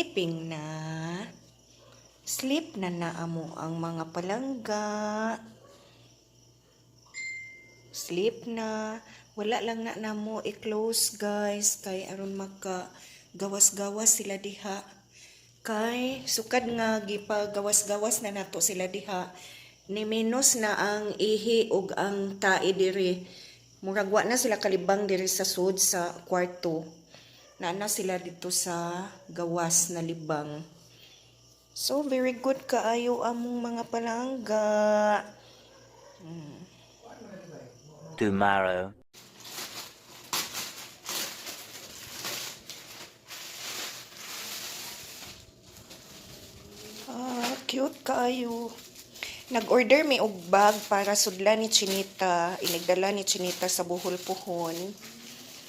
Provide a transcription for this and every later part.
Sleeping na. Sleep na na amo ang mga palangga. Sleep na. Wala lang na namo i-close, guys, kay aron maka gawas-gawas sila diha. Kay sukad nga gipagawas-gawas na nato sila diha, ni minus na ang ihi ug ang tae diri. Murag wa na sila kalibang diri sa sud sa kwarto. Naa na sila dito sa gawas na libang. So very good kaayo among mga palangga. Tomorrow. Ah, cute kaayo. Nag-order mi og bag para sudlan ni Chinita, inigdala ni Chinita sa Bohol puhon.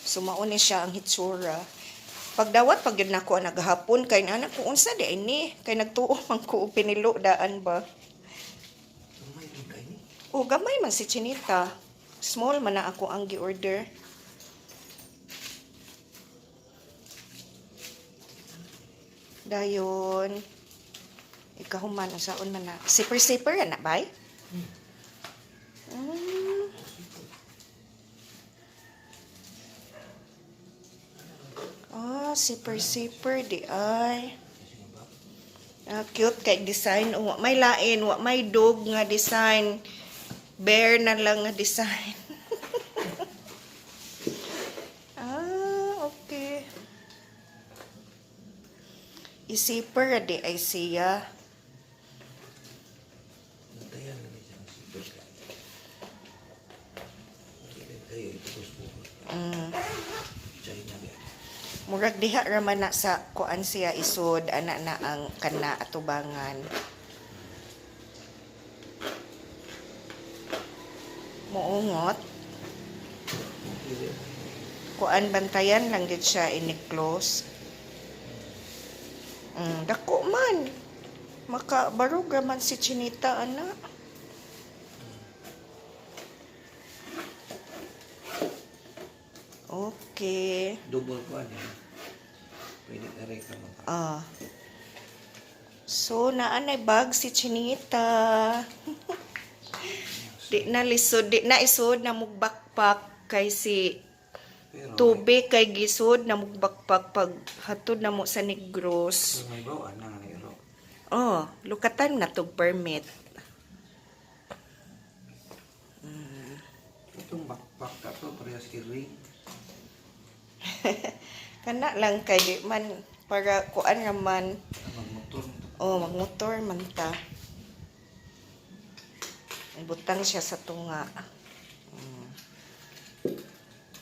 So mao ni siya ang hitsura. Pagdawat pag yun nako ang naghapon kay anak ko, unsa di ini, kay nagtuo man ko og pinilo daan ba. Gamay rin kayo ni. O gamay man si Chinita. Small man na ako ang gi-order. Dayon. Ikahuman unsaon man na. Zipper zipper na bay? Ah, zipper zipper di ay. Ah, cute kay design. Wa may lain, wa may dog nga design. Bear na lang nga design. Ah, okay. I-zipper di ay siya. Nantayan na siya ang zipper ka. Hindi rin kayo ito po. China ba? Murag diha ra man na sa kuan siya isod ana na ang kana atubangan. Moungot. Kuan, bantayan lang gid siya ini-close. Dako man. Makabarog ra man si Chinita ana. Okay. Double ko ano. Pwede ka rin ka mag. Ah. So, naanay bag si Chinita. Di na lisod, di na isod na mugbakpak kay si Pero tubig kay gisod na mugbakpak pag hatod na mo sa Negros. Pero may bawaan na nga iro. Oh, lukatan na tog permit. Itong backpack ka to, parehas kay ring. Kana lang kay di man para kuan ra man. Magmotor. Oh, magmotor man ta. May butang siya sa tunga.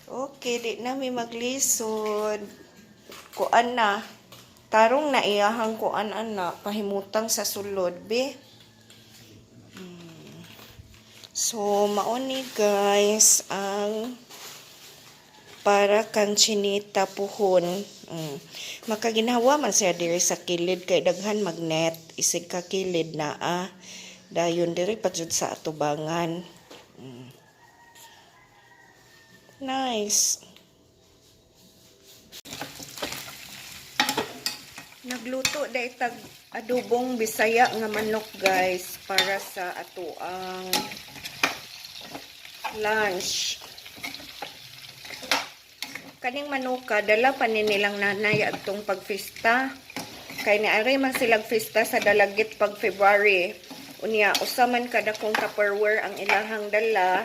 Okay, di na mi maglisod. Kuan na. Tarong na iyahang kuan ana, pahimutang sa sulod, be. So, mauni guys, ang para kang Chinita puhon. Makaginhawa man siya diri sa kilid kay daghan magnet isig ka kilid na ah. Dayon diri pa jud sa atubangan. Nice. Nagluto dahil tag adobong Bisaya nga manok, guys, para sa atoang lunch. Kaning manuka dala pa ni nilang nanay adtong pagfista. Kay niari man silang festa sa Dalagit pag February. Unya usa man kada kong Tupperware ang ilahang dala.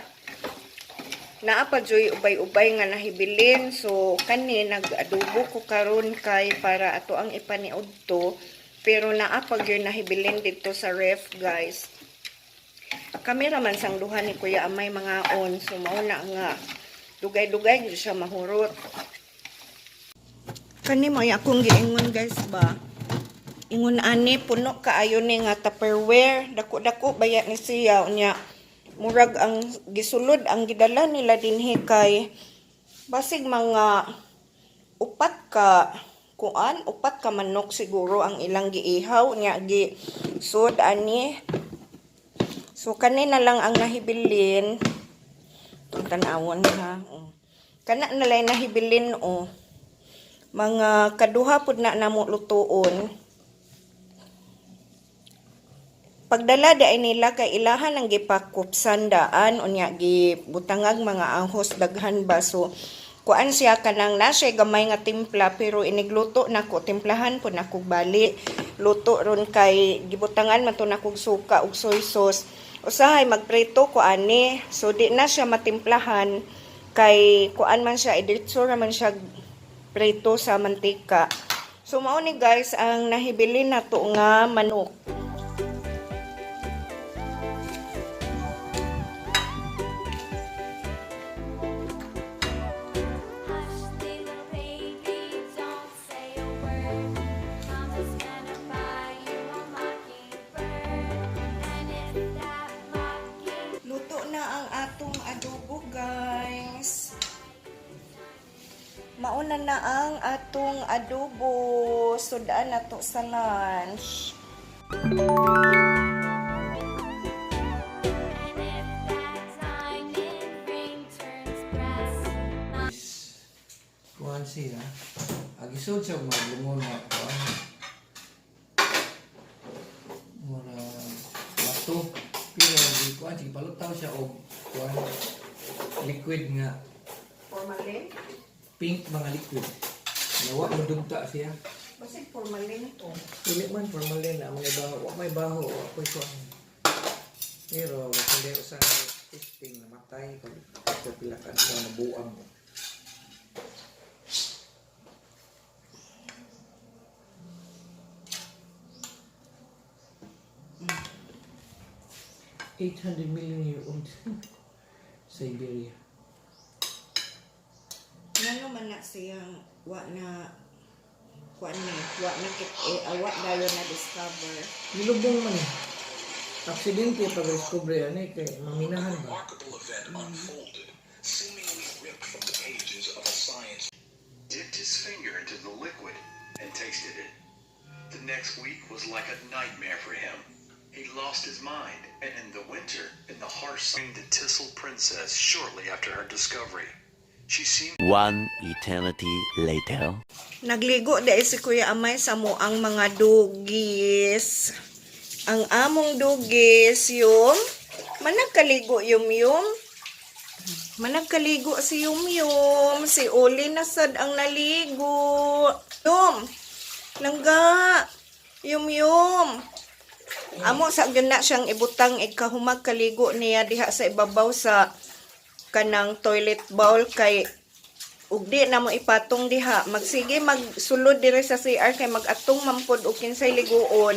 Naa pa joy ubay-ubay nga nahibilin. So kani nag-adobo ko karon kay para ato ang ipaniud to. Pero naa pa gyud nahibilin dito sa ref, guys. Kami raman sang duha ni Kuya Amay mga on. So mao na nga dugay-dugay gyud siya mahurot. Kani mo akong giingon, guys, ba. Ingon ani puno kaayo ni nga Tupperware, dako-dako baya ni siya. Unya murag ang gisulod ang gidala nila dinhi kay basig mga upat ka kuan, upat ka manok siguro ang ilang giihaw nya gi sud ani. So kani na lang ang nahibilin. Itong tanawon ha. Oh. Kana na lang nahibilin oh. Mga kaduha pud na namo lutuon. Pagdala di ay nila kay ilahan ang gipakupsan daan, unya gibutangag mga ahos daghan ba. So kuan siya, kanang na siya gamay nga timpla, pero inigluto nako timplahan pud nako bali luto ron kay gibutangan man to nakog suka ug soy sauce. Usahay magprito ko ani, so di na siya matimplahan kay kuan man siya, idiretso ra man siya prito sa mantika. So mao ni, guys, ang nahibili nato nga manok. Hush, little baby, don't say a word. Mama's gonna buy you a mockingbird. And if that mocking Luto na ang atong adobo, guys. Mauna na ang atong adobo. Sudaan na to sa lunch. And if that diamond ring turns brass, Is kuan siya. Agisod siya maglungon nga kuan. Mura bato. Pero di kuan sige palutaw siya og kuan liquid nga Formalin? Pink mga liquid. Nawa mo dugta siya. Basig formalin to. Dili man formalin na mga baho. Wa may baho, wa ko'y kuan. Pero kung di usa testing, namatay pag sa pila ka adlaw, nabuang mo. 800 million year old Siberia. Ngano man na siyang wa na kuan ni, wa na kit eh, wa dayon na discover? Nilubong man eh. Aksidente pag discover ani kay maminahan ba? Remarkable event unfolded, seemingly ripped from the pages of a science. Dipped his finger into the liquid and tasted it. The next week was like a nightmare for him. He lost his mind, and in the winter, in the harsh the Tissel Princess shortly after her discovery. She seemed One eternity later. Nagligo dahil si Kuya Amay sa ang mga dugis. Ang among dugis yung managkaligo, yum yum. Managkaligo si Yum Yum. Si Uli na sad ang naligo. Yum. Langga. Yum Yum. Amo sa gyud na siyang ibutang ikahumag kaligo niya diha sa ibabaw sa kanang toilet bowl kay ug di na mo ipatong diha, magsige magsulod dire sa CR kay magatong mampod og kinsay liguon.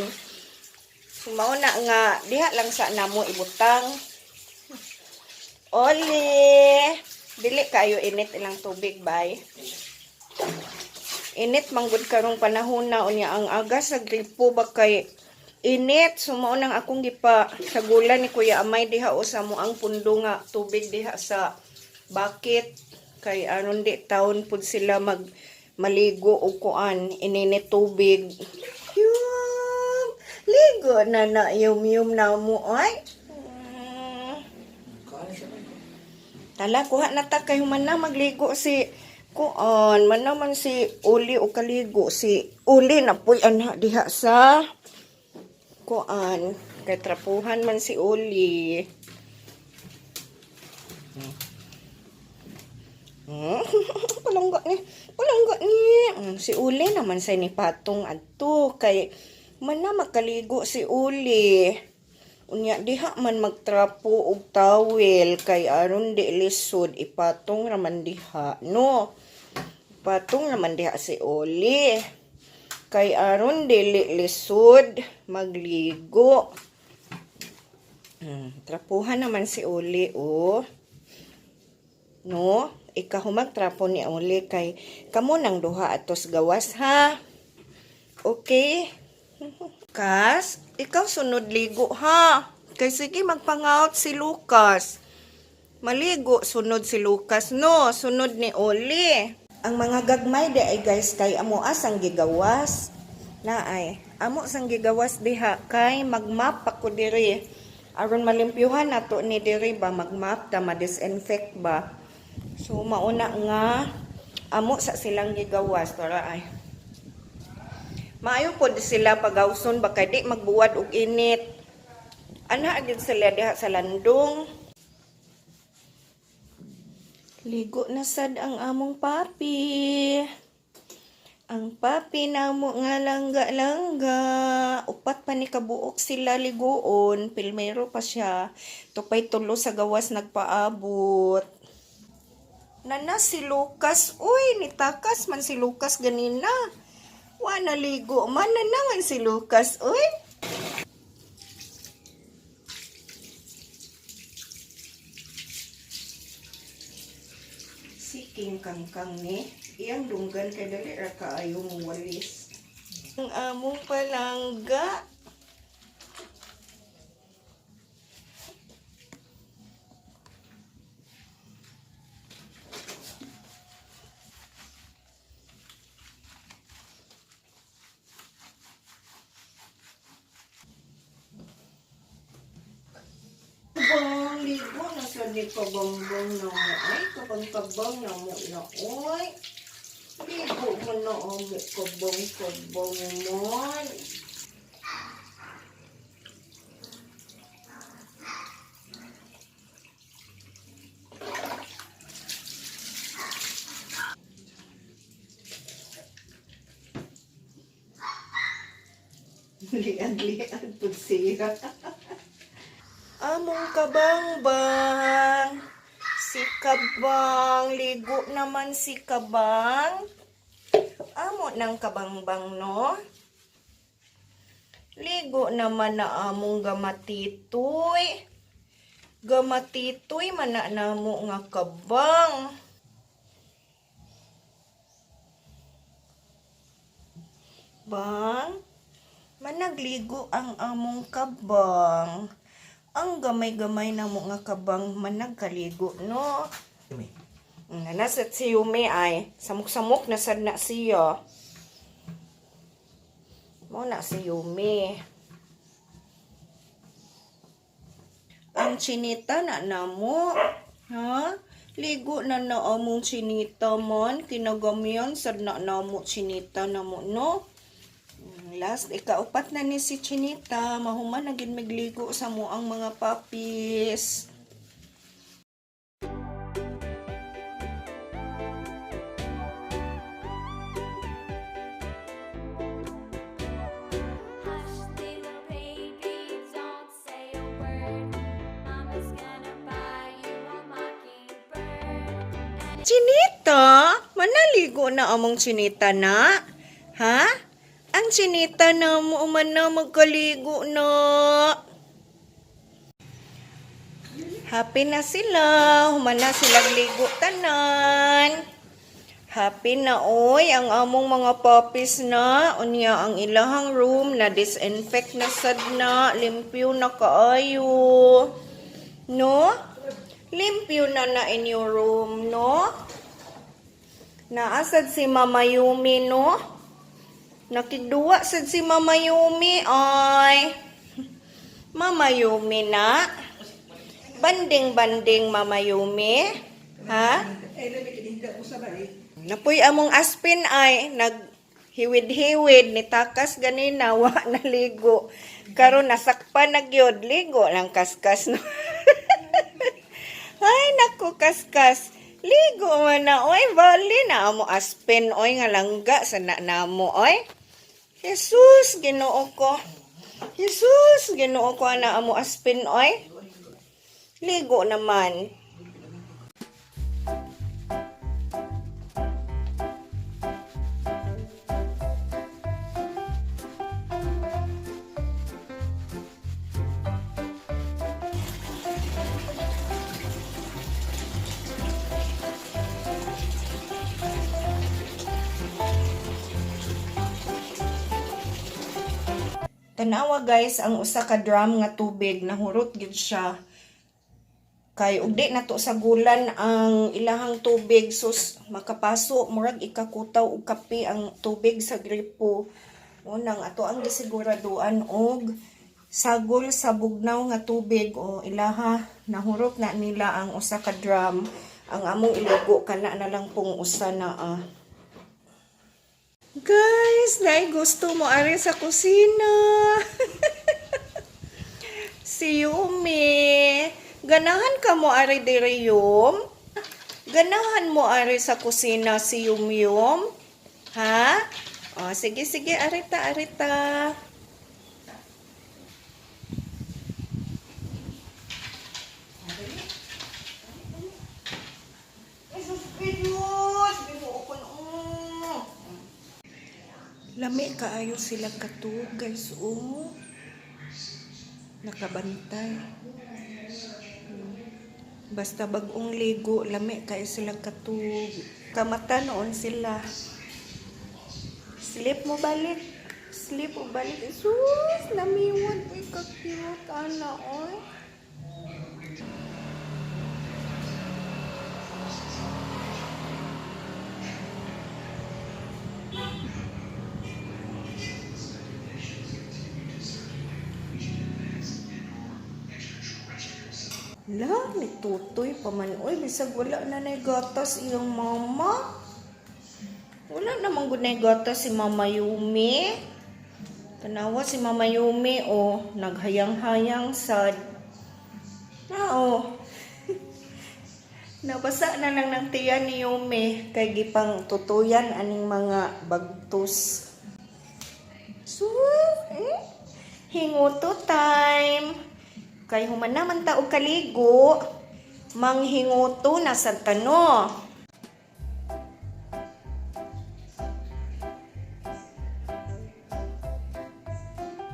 So mao na nga diha lang sa namo ibutang. Oli, dili kayo init ilang tubig bay. Init manggod karong panahon na, unya ang aga sa gripo ba kay init. So mao nang akong gipa sagulan ni Kuya Amay diha o sa mo ang pundo nga tubig diha sa bucket kay aron di taon pud sila mag maligo og kuan ininit tubig. Yum! Ligo na na yum yum na mo ay. Kuan siya man. Tala, kuha na ta kay human na magligo si kuan, man naman si Uli o kaligo si Uli na puy anha diha sa kuan kay trapuhan man si Uli. Palangga ni, palangga ni. Si Uli naman sa ni patong adto kay man na makaligo si Uli. Unya diha man magtrapo og towel kay aron di lisod ipatong raman diha, no. Patong raman diha si Oli. Kay aron dili lisod magligo. Trapuhan naman si Oli oh. No, ikaw magtrapo ni Oli kay kamo nang duha atos gawas ha. Okay? Kas, ikaw sunod ligo ha. Kay sige magpangaot si Lucas. Maligo sunod si Lucas, no, sunod ni Oli. Ang mga gagmay di ay, guys, kay amo asang gigawas. Na ay, amo sang gigawas diha kay magmap ako diri. Aron malimpyuhan nato ni diri ba, magmap ta, ma-disinfect ba. So mauna nga Amo sa silang gigawas para ay. Maayo pod sila pagawson baka di magbuwad og init. Ana agad sila diha sa landong. Ligo na sad ang among papi. Ang papi namo nga langga-langga. Upat pa ni kabuok sila ligoon. Pilmero pa siya. Tupay tulo sa gawas nagpaabot. Nana si Lucas. Uy, nitakas man si Lucas ganina. Wa naligo man na naman si Lucas. Uy. Si King Kangkang ni, iyang dunggan kay dali ra kaayo mo walis. Ang among palangga. Kabang, ligo na sa ni kabangbang na mo. Ay, kabang-kabang na mo na. Oy, ligo mo na amo kabang-kabang mo. Liag-liag po siya. Among kabangbang. Si Kabang, ligo naman si Kabang. Amo ng kabangbang, no? Ligo naman na among gamatitoy. Gamatitoy man na namo nga kabang. Bang, managligo ang among kabang. Ang gamay-gamay na mo nga kabang managkaligo, no? Yumi. Nga nasa si Yume ay, samok-samok na sad na siya. Mo na si Yume. Ang chinita na namo. Ha? Ligo na na among chinita man. Kinagamyan sad na namo chinita namo, no? Last, ikaupat na ni si Chinita. Mahuman na gid magligo sa mo ang mga papis. Hush, little baby, don't say a word. Mama's gonna buy you a mockingbird. And Chinita? Manaligo na among chinita na? Ha? Ang chinita na mo man na magkaligo na. Happy na sila. Humana silang ligo tanan. Happy na oy ang among mga puppies na. Unya ang ilahang room na disinfect na sad na, limpyo na kaayo. No? Limpyo na na in your room, no? Naasad si Mama Yumi, no? Nakiduwa sad si Mama Yumi, ay. Mama Yumi na. Banding-banding, Mama Yumi. Ha? Eh, labi kinihida ko sa bali. Napuy among aspin ay nag hiwid-hiwid ni takas ganina wa naligo. Karon nasakpan na gyud ligo lang kaskas no. Ay nako kaskas. Ligo man na oy bali na amo aspin oy nga langga sa na namo oy. Jesus Ginoo ko. Jesus Ginoo ko ana amo aspin oy. Ligo naman. Tanawa guys ang usa ka drum nga tubig nahurot gid siya. Kay ug di nato sagulan ang ilahang tubig sus makapaso murag ikakutaw og kape ang tubig sa gripo. Unang ato ang gisiguraduan og sagol sa bugnaw nga tubig o ilaha nahurot na nila ang usa ka drum. Ang among ilugo kana na lang pong usa na ah. Guys, naay gusto mo ari sa kusina. Si Yumi. Ganahan ka mo ari diri, Yum? Ganahan mo ari sa kusina si Yum Yum? Ha? O, sige, sige, arita, arita. Ay, sus, Diyos! Ginoo ko na. Lami kaayo sila katuog, guys, oh. Nakabantay. Basta bagong ligo, lami kaayo sila katuog. Kamata noon sila. Sleep mo balik. Sleep mo balik. Sus, namiwan. Uy, ka-cute, ana, oy. La, ni tutoy pa man. Oy, bisag wala na nay gatas iyang mama. Wala namang gud nay gatas si Mama Yumi. Tanawa si Mama Yumi, oh, naghayang-hayang sad. Na, oh. Nabasa na lang ng tiyan ni Yumi kay gipang tutuyan aning mga bagtos. Sus, eh? Hinguto time. Kay human naman ta og kaligo, manghinguto na sa tano.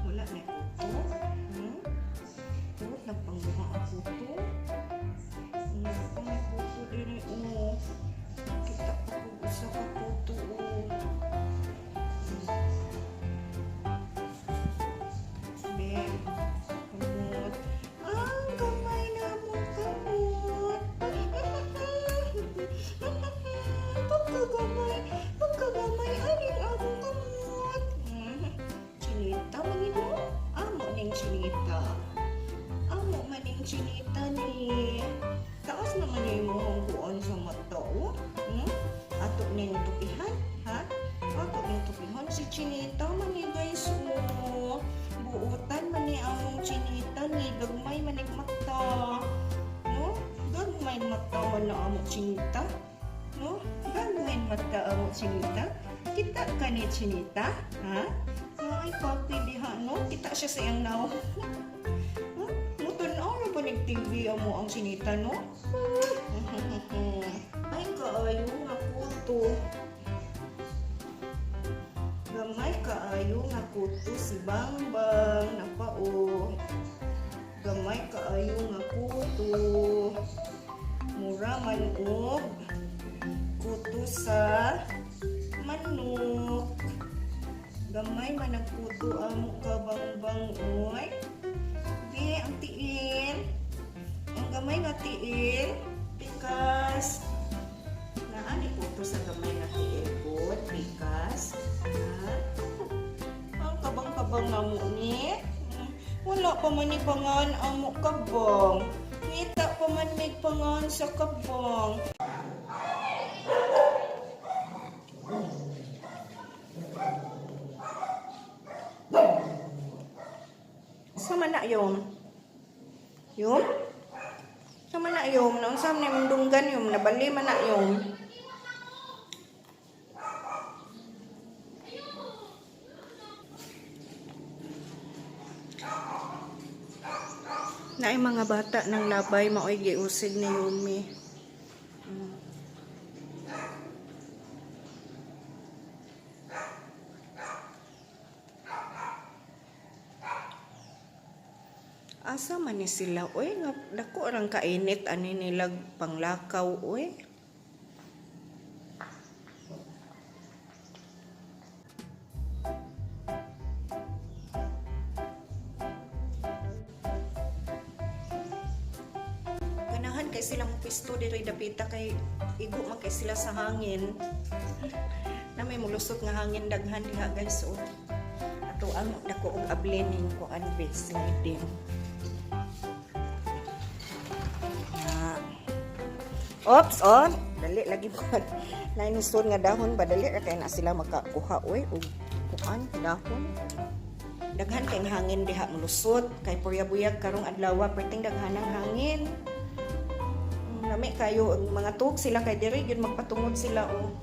Wala na kuto. Hmm? Tuot lang pangbuha ang kuto. Pa may kuto diri oh. Kita pa ko usa ka kuto oh. Be, kamot. Ang gamay na mo kamot. Pagkagamay, pagkagamay, aning among kamot. Chinita, manino? Amo ning chinita. Amo maning chinita ni. Taas naman yung imong kuon sa mata, oh. Hmm? Ato ning tupihan, ha? Ato ning tupihan si chinita man ni guys, oh. Buotan man ni among chinita ni gagmay man ni mata. No? Gagmay mata man na among chinita. No? Gagmay mata among chinita. Kita ka ni chinita, ha? Ay, papi diha, no? Kita siya sa iyang naw. Huh? Mutan-aw ra ba nig TV amo ang chinita, no? Ay, kaayo nga kuto. Gamay kaayo nga kuto si Bangbang napao. Gamay kaayo nga kuto. Mura man og kuto sa manok. Gamay man ang kuto amo ka Bangbang oy. Di ang tiil. Ang gamay nga tiil, pikas. Naa ni kuto sa gamay nga tiil ko, pikas. Ha? Ang kabang-kabang na mo ni. Wala pa man ni pangan amo kabang. Ngita pa man may pangan sa kabang. Sama na yun. Yun? Sama na yun. Naunsa man imong dunggan yun. Nabali man na yun. Naay mga bata ng labay maoy giusig ni Yumi. Asa man ni sila oy nga dako rang kainit ani nilag panglakaw oy. Ganahan kay sila mo pisto diri dapita kay igo man kay sila sa hangin. Na may mulusot nga hangin daghan diha guys oh. Ato ang dako og ablin ning kuan be sliding. Na. Oops, on. Dali lagi mo. Nainusod nga dahon ba dali ra kay na sila makakuha oy og kuan dahon. Daghan kay hangin diha, mulusot kay purya buyag karong adlaw, perting daghan ang hangin. Lami kayo ang mga tuog sila kay diri gyud magpatungod sila oh.